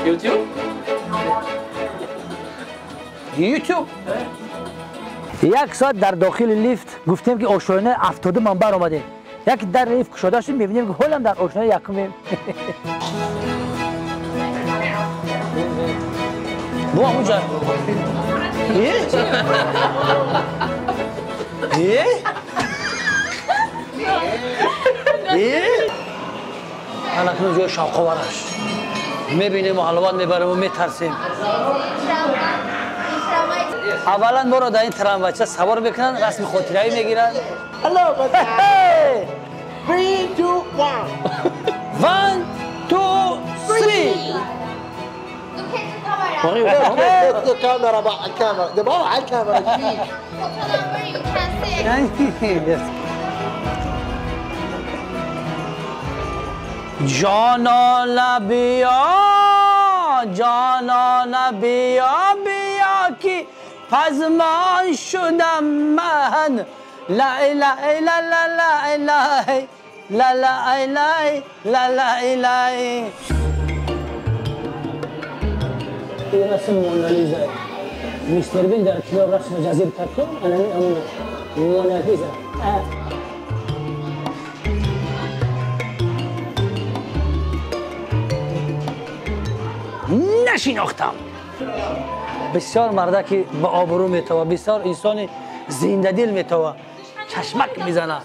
YouTube? YouTube. Як соат дар дохили лифт гуфтем ки ошёнаи 70 ман баромадем. Як дар лифт кушода шуд, мебинем ки ҳолам дар ошёнаи якумем. Бо ҳамунҷа. Э? Э? Э? Ана кунун ҷои шавқовараш. Мебинем ва ҳаловат мебарем ва метарсем. Аввалан моро дар ин трамвайча савор мекунанд, расми хотираӣ мегиранд. Hello, 3, 2, 1. 1, 2, 3. الكاميرا بقى الكاميرا ده بقى على الكاميرا جانا بیا جانا بیا بیا کی پزمان شدم من لا لا لا لا لا لا لا لا لا لا لا لا. این رسم مونالیزا میستر بین در کنار رسم جزیره تکون انمی امون مونالیزا. نشیناختم. بسیار مرده که با آبرو میتوه، بسیار انسان زنده دل میتوه، چشمک میزنه.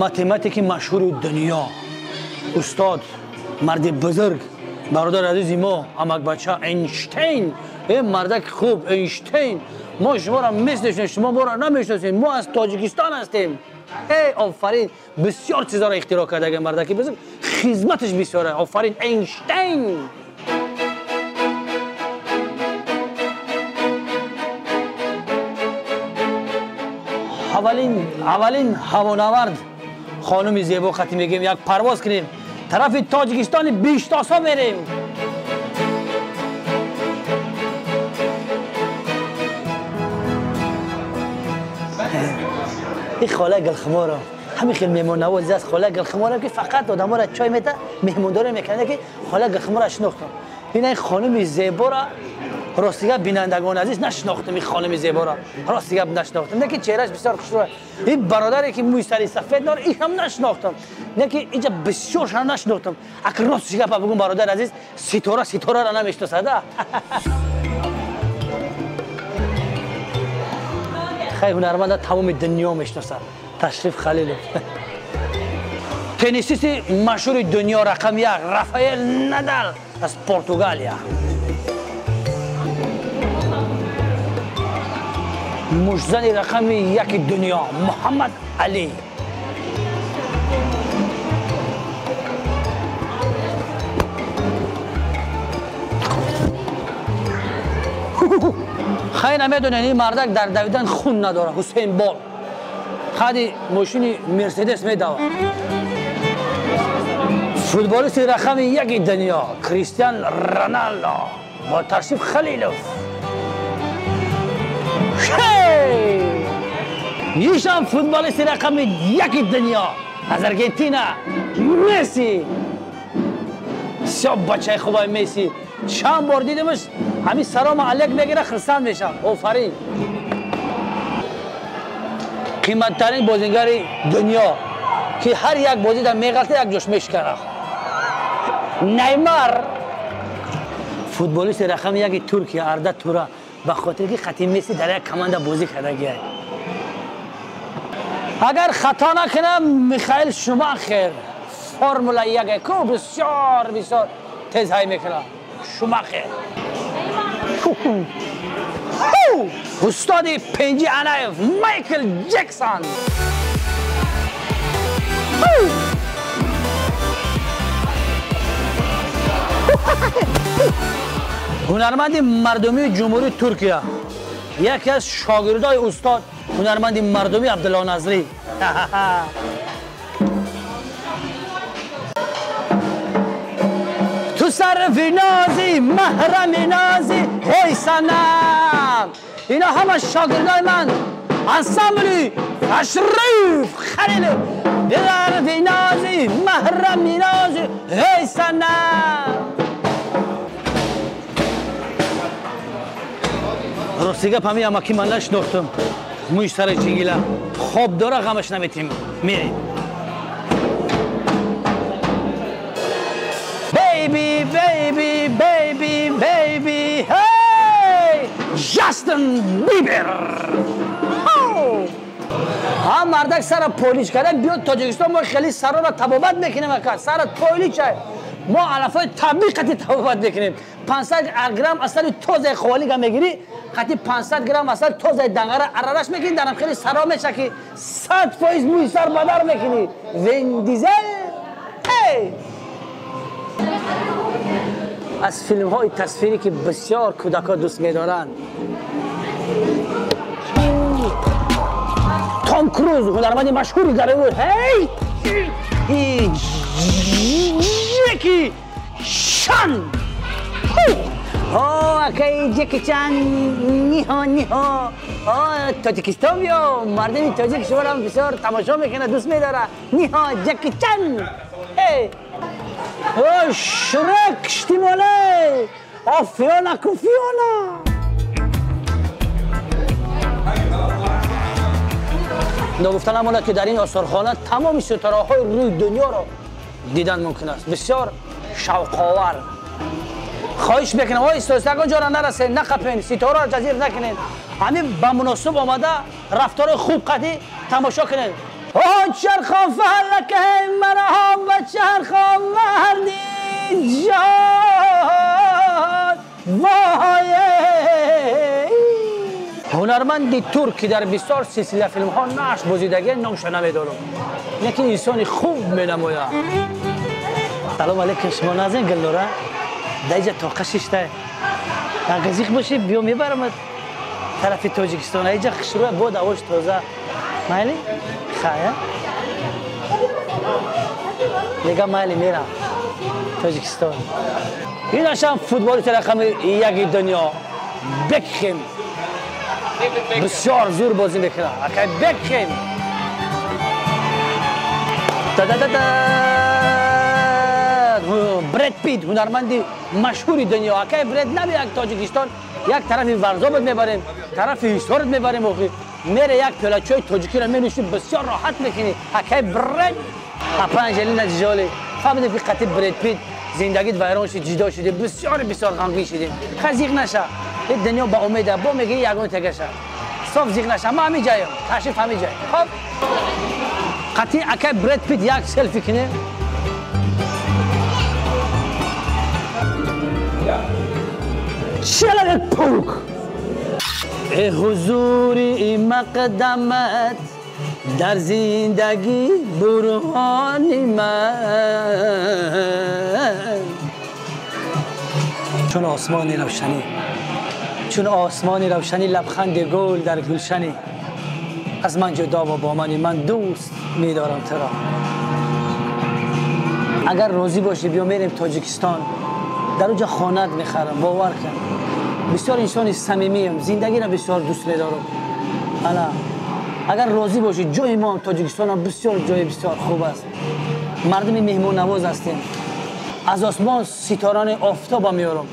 математики машҳури дунё, устод, марди бузург, бародари азизи мо, амакбача Эйнштейн. Э мардаки хуб Эйнштейн, мо шуморо мешиносем, шумо моро намешиносем, мо аз Тоҷикистон ҳастем. Эй офарин, бисёр чизҳоро ихтироъ кардаги мардаки бузург, хизматаш бисёр. Офарин Эйнштейн. Аввалин ҳавонавард хонуми зебо қати мегӯем, як парвоз кунем тарафи Тоҷикистони биштосо мерем. Ин хола гулхуморо ҳамин хел меҳмоннавоз аст. Хола гулхуморо ки фақат одаморо чой мета, меҳмондорӣ мекунад, ки хола гулхуморо шинохтам. Ин ин хонуми зеборо ростига бинандагони азиз нашинохтам. Ин хонуми зеборо ростига нашинохтам, не ки чеҳраш бисёр хушрӯ. Ин бародаре ки мӯи сари сафед дорад, ин ҳам нашинохтам, не ки инҷа бисёршро нашинохтам. Акр ростиш гапа бигӯм, бародари азиз, ситора ситораро намешиносада. Хай ҳунарманда тамоми дунё мешиносад. Ташриф Халилов, теннисисти машҳури дунё рақами 1, Рафаэл Надал аз Португалия. Муштзани рақами 1 дунё Муҳаммад Али. Хай намедонед, ин мардак дар давидан хун надорад. Ҳусейн Бол қади мошини Мерседес медавад. Футболисти рақами 1 дунё Кристиан Роналдо бо Ташриф Халилов. Ишам футболисти рақами 1 дунё аз Аргентина Месси. Бисёр бачаи хубаи Месси. Чанд бор дидимаш, ҳамин салому алейк мегира, хурсанд мешавам. Офарин. Қиматтарин бозингари дунё ки ҳар як бозида меғалта, як ҷош мешикана. Неймар. Футболисти рақами 1 Туркия Арда Тура, ба хотире ки қати Месси дар як команда бозӣ кардагиай. Агар хато накунам, Михаил Шумахер, Формула 1 ку бисёр бисёр тез ҳай мекунад. Шумахер. Устоди Пенҷи Анаев, Майкл Ҷексон. Ҳунарманди мардумии Ҷумҳурии Туркия, яке аз шогирдои устод ҳунарманди мардумӣ Абдулло Назрӣ. Ту сарфи нозӣ, маҳрами нозӣ, ҳой санам. Ино ҳама шогирдои ман, ансамбли Ашраф Халилов. Сарфи нозӣ, маҳрами нозӣ, ҳой санам. Рости гап ҳамин амаки ман нашинохтам. Мӯи сари чингила хоб дора, ғамаш наметим. Мерем. Baby, baby, baby, baby, hey! Justin Bieber! Ҳам мардак сара полич карда биёд Тоҷикистон, мо хеле сарора табобат мекунем, ака. Сара полича. Мо алафои табиӣ қати табобат мекунем. 500 грамм асали тозаи ховалига мегирӣ, қати 500 грамм асали тозаи дангара аралаш мекунӣ, дарам хеле саро меша ки 100% мӯи сар бадар мекунӣ. Вин Дизел. Эй! Аз филмҳои тасвирӣ ки бисёр кӯдакҳо дӯст медоранд. Том Круз, ҳунарманди машҳури Голливуд. Ҳей! Ҷеки Чан! О, акаи Ҷеки Чан, ниҳо, ниҳо. О, Тоҷикистон биё, мардуми тоҷик шуморо бисёр тамошо мекунад, дӯст медорад. Ниҳо, Ҷеки Чан! Эй! О, Шрек, штимоле! О, Фиона ку Фиона! Ногуфта намонад ки дар ин осорхона тамоми ситораҳои рӯи дунёро дидан мумкин аст. Бисёр шавқовар. Хоҳиш мекунам, ой ягон ҷора нарасед, нақапен, ситораро ҷазир накунед. Ҳамин ба муносиб омада рафтори хуб қадӣ тамошо кунед. О, чархо фалаке маро ба чархо марди ҷон, вой! Ҳунарманди турк ки дар бисёр силсила филмҳо нақш бозидагӣ, номашро намедонам, лекин инсони хуб менамояд. Салом алейкум, шумо назин Гулнора? Дар инҷа тоқа шишта. Агар зиқ бошӣ, биё мебарамат тарафи Тоҷикистон. Инҷа хушрӯя, бод ҳавош тоза. Майли? Хай, мегам майли, мерам Тоҷикистон. Инашам футболисти рақами яки дунё Бекхем. Бисёр зур бозӣ мекунад. Акай Бекхем. Та-та-та-та! Бред Пит, ҳунарманди машҳури дунё. Акай Бред набия Тоҷикистон, як тарафи Варзобот мебарем, тарафи Ҳисорот мебарем. Охи мере як пиёла чой тоҷикиро менӯшӣ, бисёр роҳат мекунӣ. Акай Бред. Апа Анҷелина Ҷоли, фаҳмидем ки қати Бред Пит зиндагит вайрон шуд, ҷидо шудем, бисёр бисёр ғамгин шудем. Хай зиқ наша, ин дунё ба умеда, бо мегирӣ ягон тегаша. Соф зиқ наша, ма ҳамин ҷаем, ташриф ҳамин ҷаем. Хоб, қати акай Бред Пит як селфи кунем. Человек паук. Э ҳузури мақдамат дар зиндагӣ бурҳони ман. Чун осмони равшанӣ, чун осмони равшанӣ, лабханди гул дар гулшанӣ, аз ман ҷудо ва бо мани, ман дӯст медорам туро. Агар розӣ бошӣ, биё мерем Тоҷикистон. Дар онҷа хонат мехарам, бовар кун. Бисёр инсони самимиям, зиндагиро бисёр дӯст медорам. Ана агар розӣ бошӣ, ҷои мо Тоҷикистон ҳам бисёр ҷои бисёр хуб аст. Мардуми меҳмоннавоз ҳастем. Аз осмон ситораи офтоба меорам.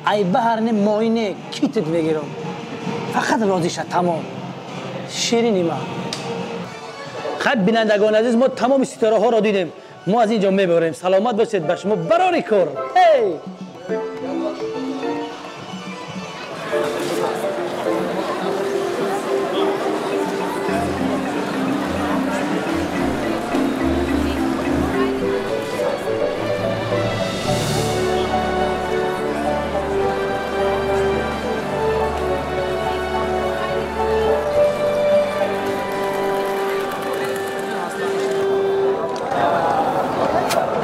Ай баҳар не моҳӣ не китит мегирам. Фақат розӣ ша, тамом. Ширини ман. Хай бинандагони азиз, мо тамоми ситораҳоро дидем. Мо аз ин ҷо мебарем. Саломат бошед, ба шумо барори кор. Эй!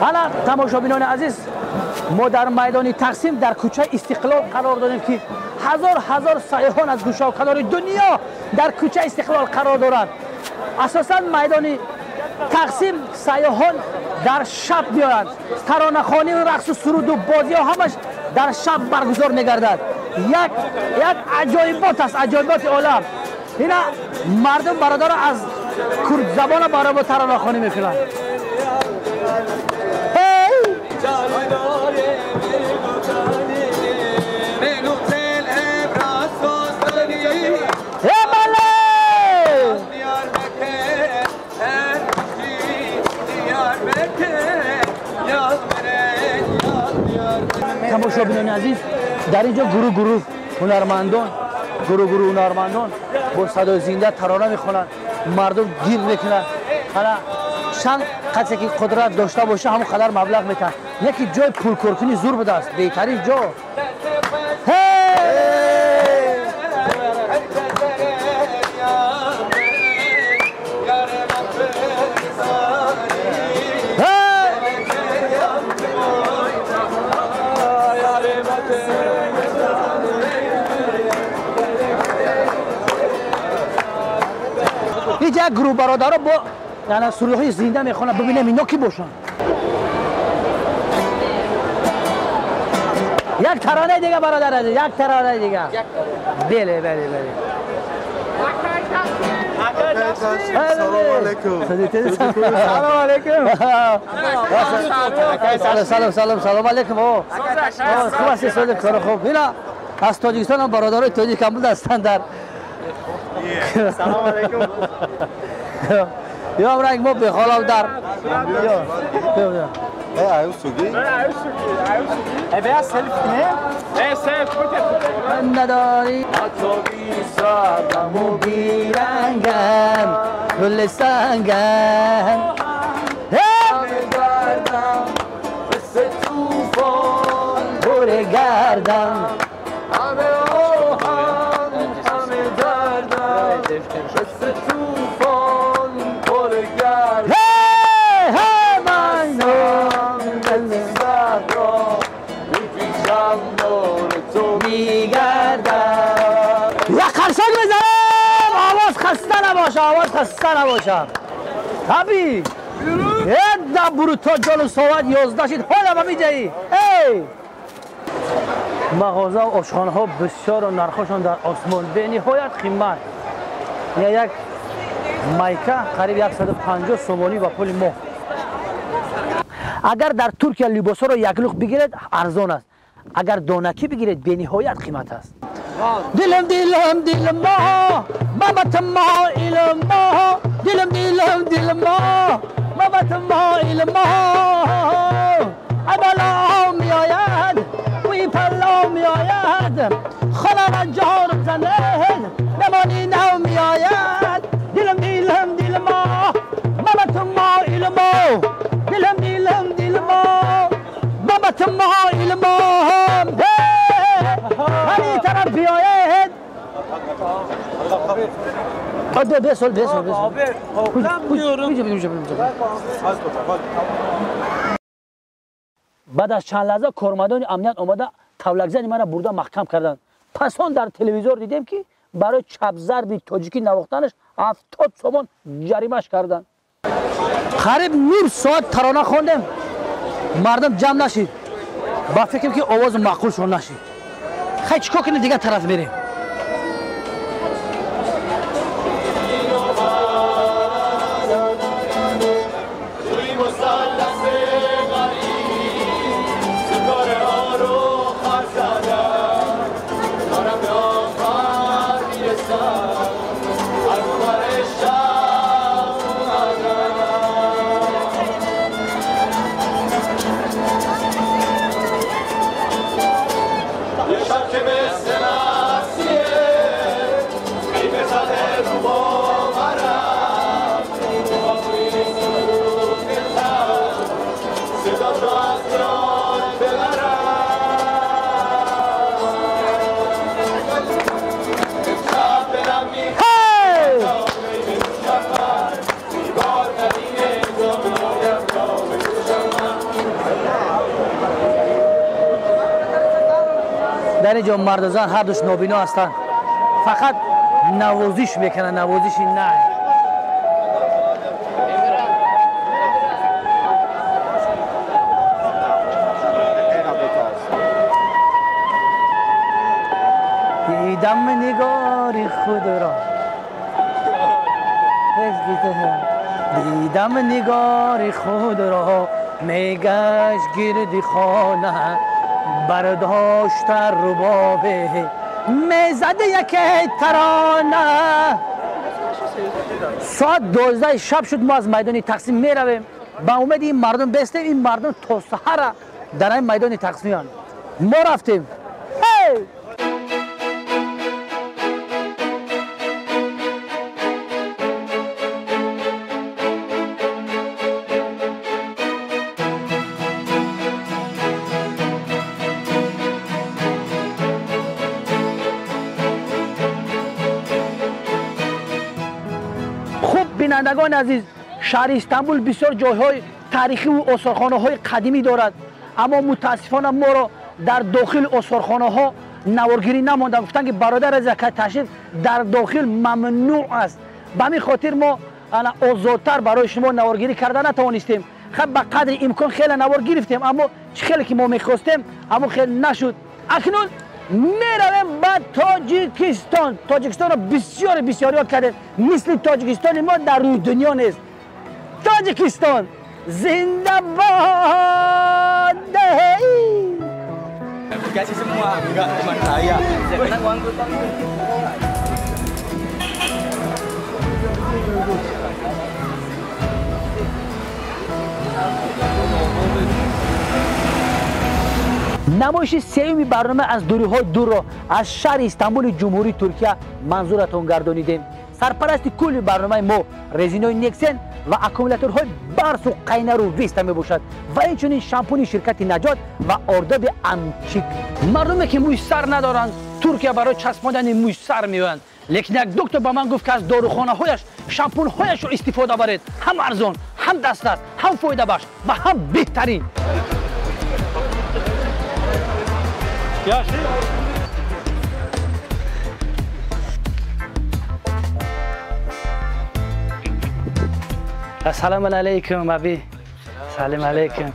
Ҳала тамошобинони азиз, Мо дар майдони Тақсим дар кӯчаи Истиқлол қарор дорем, ки ҳазор ҳазор сайёҳон аз гӯшаву канори дунё дар кӯчаи Истиқлол қарор доранд. Асосан майдони Тақсим сайёҳон дар шаб меоянд. Таронахонию рақсу суруду бозиҳо ҳамаш дар шаб баргузор мегардад. Як аҷоибот аст, аҷоиботи олам. Ина мардум бародаро аз курдзабона барои мо таронахонӣ мекунанд. Тамошобинони азиз, дар ин ҷо гурӯҳ гурӯҳ ҳунармандон, гурӯҳ гурӯҳ ҳунармандон бо садои зинда тарона мехонанд, мардум гир мекунанд. Ҳала чанд касе ки қудрат дошта боша, ҳамон қадар маблағ метаҳанд. Яке ҷои пулкоркунӣ зур будааст, беҳтарин ҷо. Як гурӯҳ бародаро бо сурудҳои зинда мехонанд. Бибинем ино ки бошанд. Як таронаи дига, бародар азиз, як таронаи дига. Беле, беле, беле. Салом алейкум. Салом алейкум. Салом, салом, салом алейкум. Хуб ҳастӣ, соди кор хуб. Ина аз Тоҷикистон ҳам бародарои тоҷик ҳам будастанд дар. Салом алейкум. Ё ранг мо бехолав дар. Надорӣ садаму бирангам, гули сангам. Буре гардам. Овоз хаста набошам. Таби эда буру то ҷону соат 11 шид, ҳола ба миҷаӣ. Эй, мағоза ва ошхонаҳо бисёру нархҳошон дар осмон, бениҳоят қимат. Як майка қариб 150 сомонӣ ба пули мо. Агар дар Туркия либосҳоро яклух бигиред, арзон аст. Агар донакӣ бигиред, бениҳоят қимат аст. Дилам, дилам, дилам мо, бабат мо, илм мо, дилам, дилам, дилам мо, бабат мо, илм мо. Абало меояд, вуи пало меояд, хона ҷор занед, мемони нав меояд. Дилам, дилам, дилам мо, бабат мо, илм мо, дилам, дилам, дилам мо, бабат мо, илм мо. Ҳани тараф биёед. Бесол, бесол, бесол. Баъд аз чанд лаҳза кормандони амният омада тавлакзани маро бурда маҳкам карданд. Пас он дар телевизор дидем, ки барои чапзарби тоҷикӣ навохтанаш 70 сомон ҷаримаш карданд. Қариб ним соат тарона хондем, мардум ҷамъ нашид. Ба фикрам, ки овози маъқулшон нашид. Хай, чикор кунем, дигар тараф мерем. شب که مثل من اینجا مرد و زن هر دوش نابینا هستن، فقط نوازش میکنن، نوازش نه. دیدم نگار خود را، دیدم نگار خود را، میگشت گرد خانه، برداشت ربابه میزد یک ترانه. ساعت 12 شب شد، ما از میدان تقسیم میرویم. با امید این مردم بستیم، این مردم تا سحر در این میدان تقسیم ما رفتیم. بینندگان عزیز، شهر استانبول بسیار جایهای تاریخی و آثارخانه‌های قدیمی دارد، اما متاسفانه ما را در داخل آثارخانه‌ها نوارگیری نمانده. گفتند که برادر از تشریف در داخل ممنوع است. به همین خاطر ما آزادتر برای شما نوارگیری کرده نتوانستیم. خب به قدر امکان خیلی نوار گرفتیم، اما خیلی که ما میخواستیم اما خیلی نشد. اکنون میرویم به تاجیکستان. تاجیکستان را بسیار بسیار یاد کردیم، مثل تاجیکستان ما در روی دنیا نیست. تاجیکستان زنده باد. Dikasih semua, enggak cuma saya. نمایش سومی برنامه از دوری‌های دور را از شهر استانبول جمهوری ترکیه منظورتان گردانیدیم. سرپرست کل برنامه ما رزینای نکسن و اکومولاتورهای برس و قینر و ویستا می باشد و اینچنین شامپونی شرکت نجات و آرداب امچیک. مردمی که موی سر ندارند ترکیه برای چسباندن موی سر میآیند، لیکن یک دکتر به من گفت که از داروخانه هایش شامپون هایش رو استفاده برید، هم ارزان، هم دسترس، هم فایده بخش و هم بهترین. Salam alaykum abi. Salam alaykum.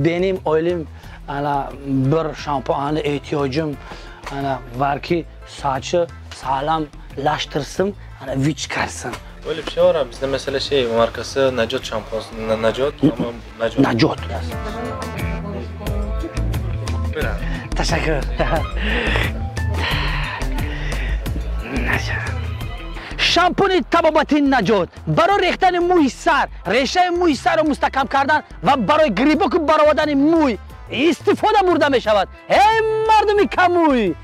Benim oğlum ana bir şampuana ihtiyacım ana var ki saçı sağlamlaştırsın, ana vi çıkarsın. Öyle bir şey var abi. Bizde mesela şey markası Najot şampuan, Najot ama Najot. Najot. Teşekkür. شامپون تبابتی نجات برای ریختن موی سر، ریشه موی سر را مستحکم کردن و برای گریبک برآوردن موی استفاده برده می شود. ای مردم کموی،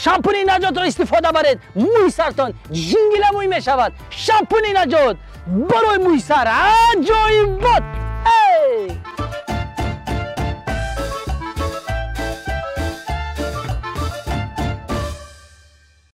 شامپون نجات را استفاده برید، موی سرتان جنگل موی می شود. شامپون نجات برای موی سر عجایبات.